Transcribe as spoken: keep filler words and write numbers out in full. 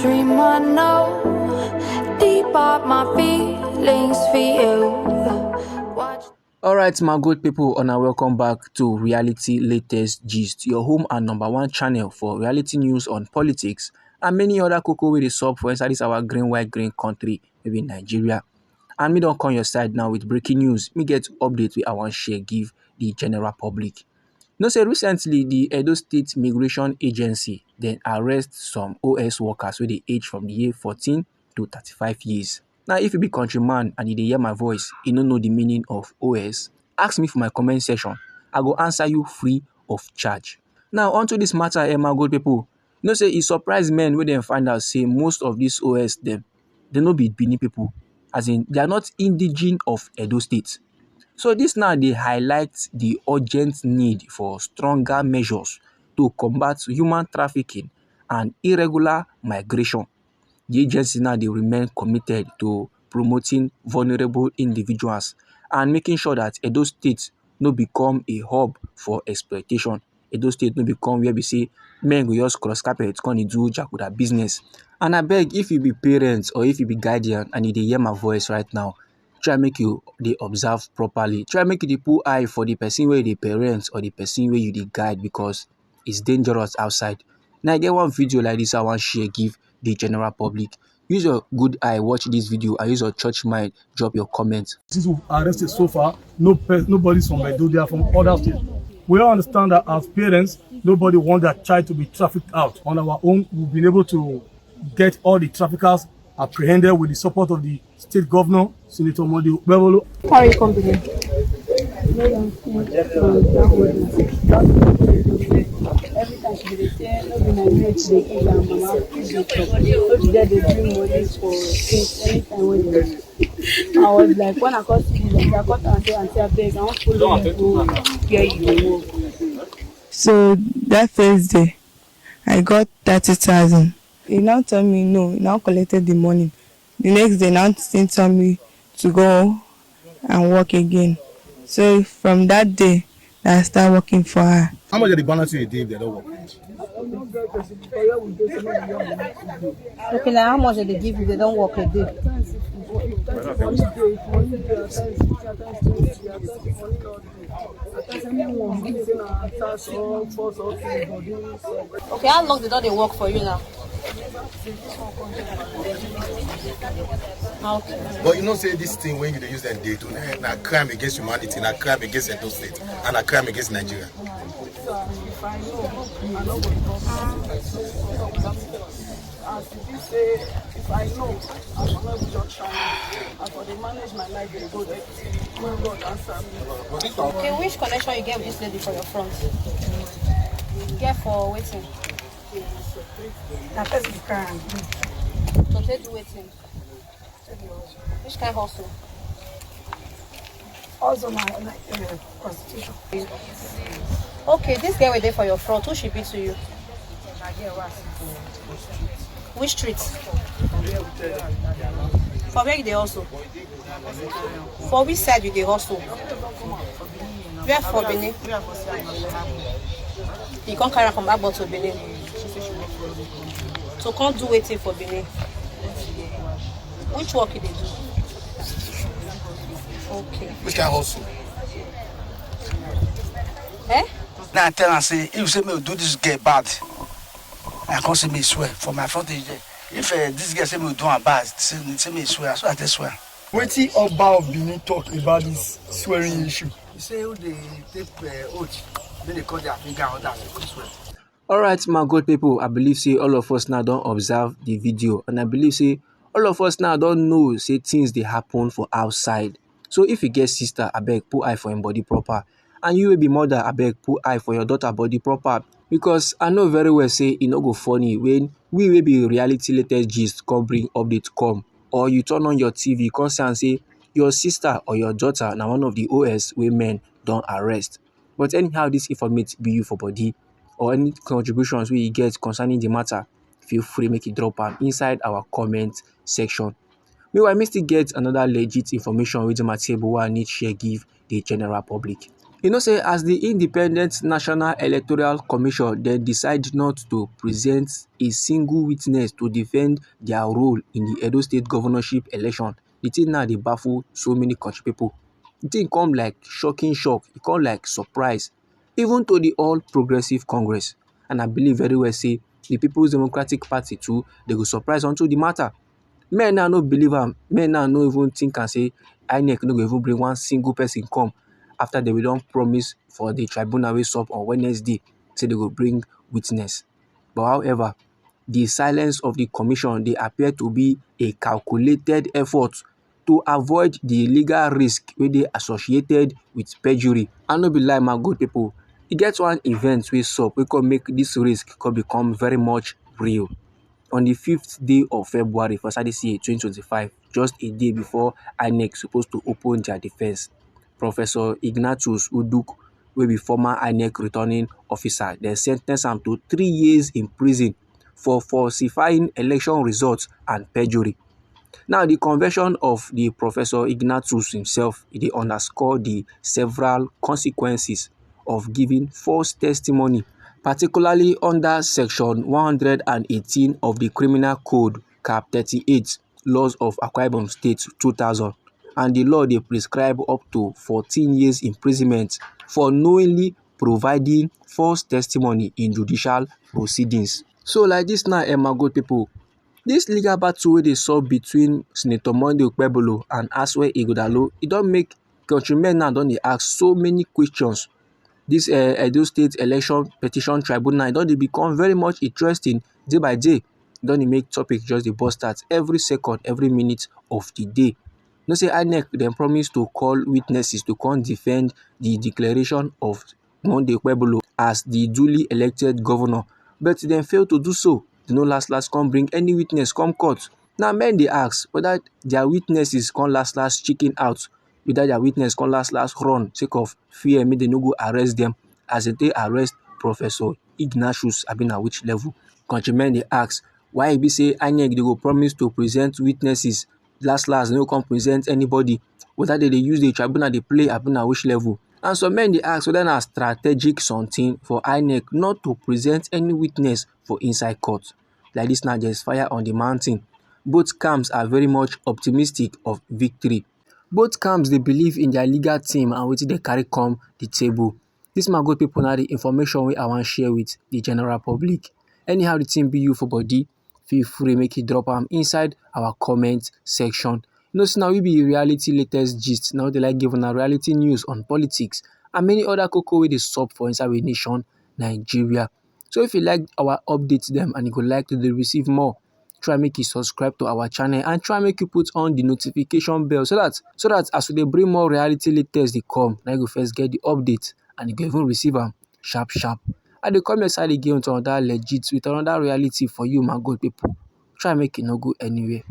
Dream I know, deep are my feelings for you. Watch. Alright, my good people, and welcome back to Reality Latest Gist, your home and number one channel for reality news on politics and many other koko wey dey sup for inside this our green, white, green country, maybe Nigeria. And me don come your side now with breaking news. Me get update wey I wan share give the general public. You know say recently the Edo State Migration Agency then arrest some O S workers wey dey age from the year fourteen to thirty-five years. Now, if you be countryman and you dey hear my voice, you no know the meaning of O S, ask me for my comment section. I go answer you free of charge. Now, onto this matter, eh, my good people. You know say e surprise men wey dem find out say most of these O S dem, they no be Benin people. As in, they are not indigenous of Edo State. So this now dey highlight the urgent need for stronger measures to combat human trafficking and irregular migration. The agency now dey remain committed to promoting vulnerable individuals and making sure that Edo State no become a hub for exploitation. Edo State no become where be say men go just cross carpet come dey do jaguda business. And I beg, if you be parent or if you be guardian and you dey hear my voice right now, try make you dey observe properly. Try make you dey put eye for the person wey you dey parent or the person wey you dey guide, because it's dangerous outside. Now I get one video like this I wan share give the general public. Use your good eye, watch this video, and use your church mind, drop your comment. Since we've arrested so far, no pe- nobody's from Edo, they are from other states. We all understand that as parents, nobody wants their child to be trafficked out. On our own, we've been able to get all the traffickers apprehended with the support of the state governor, Senator Modi Bevolo. How you come today? Every time she dey say, no be my milk she dey give her mama, food dey chop. No be there dey bring money for things anytime when dey. I was like, when I come see you, I come and say, aunty, abeg, I wan follow you go where you dey work. So that first day, I got thirty thousand. He now tell me no, he now collected the money. The next day, now still tell me to go and work again. So from that day, I start working for her. How much of the balance you dey if they don't work? Okay, like how much dem dey give you, dem don work a day. Okay, how long dem don dey work for you now? Okay. But you know say this thing wey you dey use dem dey do na, na crime against humanity, na crime against Edo State, and na crime against Nigeria. If I know, I no go talk. As e be say, if I know, I for no even just try am. I for dey manage my life dey go there. May God answer me. Okay, which connection you get with this lady for your front? Get for wetin? Na person dey carry am do. To take do wetin? Which kind hustle? Also na na uh, prostitution. Okay, this girl wey dey for your front, who she be to you? Na girl wey I see for Which street? for where we dey. For where you dey hustle? For which side you dey hustle? Where for Benin? Where I for see am na Agbor. You come carry am from Agbor to Benin. She say she work for me. To come do wetin for Benin? Which work you dey do? Okay. Which kind hustle? Eh? Now I tell am say if you say me do this girl bad, I come say me swear for my front age there. If uh, this girl say me do am bad, say, say me swear, so I take swear. Wetin Oba of Benin talk about this swearing issue? He say who dey take uh, oath, make they cut their finger and others dey swear. Alright, my good people, I believe say all of us now don observe the video, and I believe say all of us now don know say things dey happen for outside. So if you get sister, abeg put eye for him body proper, and you wey be mother, abeg put eye for your daughter body proper, because I know very well say e no go funny when we wey be reality latest gist come bring update come, or you turn on your T V come see am say your sister or your daughter na one of the O S wey men don arrest. But anyhow this informate be you for body, or any contributions wey you get concerning the matter, feel free make you drop am inside our comment section. Meanwhile, me still get another legit information wey dey my table wey I need share give the general public. You know say as the Independent National Electoral Commission, they decide not to present a single witness to defend their role in the Edo State governorship election. The thing now dey baffle so many country people. The thing come like shocking shock, e come like surprise, even to the All Progressive Congress. And I believe very well say the People's Democratic Party too, they go surprise onto the matter. Men now no believe am. Men now no even think and say INEC no go even bring one single person come after they will don promise for the tribunal wey sup on Wednesday say they go bring witness. But however, the silence of the commission dey appear to be a calculated effort to avoid the legal risk wey dey associated with perjury. I no be lie, my good people, e get one event wey sup wey come make this risk come become very much real. On the fifth day of February for this year, twenty twenty-five, just a day before INEC supposed to open their defense, Professor Ignatius Uduk, wey be former INEC returning officer, dem sentence am to three years in prison for falsifying election results and perjury. Now, the conviction of the Professor Ignatius himself, e dey underscore the several consequences of giving false testimony, particularly under Section one hundred and eighteen of the Criminal Code, Cap thirty-eight, Laws of Akwa Ibom State two thousand, and the law dey prescribe up to fourteen years imprisonment for knowingly providing false testimony in judicial proceedings. So like this now, eh, my good people, this legal battle wey dey sup between Senator Monday Okpebholo and Asue Ighodalo, e don make countrymen now don dey ask so many questions. This, eh, Edo State Election Petition Tribunal, e don dey become very much interesting day by day. E don dey make topic just dey burst out every second, every minute of the day. You know say INEC dem promise to call witnesses to come defend the declaration of Monday Okpebholo as the duly elected governor, but dem fail to do so. Dem no last last come bring any witness come court. Now men dey ask whether their witnesses come last last chicken out, whether their witness come last last run sake of fear make dem no go arrest dem as dem take arrest Professor Ignatius, abi na which level? Countrymen dey ask why e be say INEC dey go promise to present witnesses, last last dem no come present anybody, whether dem dey use the tribunal dey play, abi na which level? And some men dey ask whether na strategic something for INEC not to present any witness for inside court. Like this now, there's fire on the mountain. Both camps are very much optimistic of victory. Both camps dey believe in their legal team and wetin dem carry come the table. This, my good people, na the information wey I wan share with the general public. Anyhow the thing be you for body, feel free make you drop am inside our comment section. You know say na we be reality latest gist, na we dey like give una reality news on politics and many other koko wey dey sup for inside we nation, Nigeria. So if you like our updates dem and you go like to dey receive more, try make you subscribe to our channel and try make you put on the notification bell so that, so that as we dey bring more reality latest dey come, na you go first get the update and you go even receive am sharp sharp. I dey come your side again with another legit, with another reality for you, my good people. Try make you no go anywhere.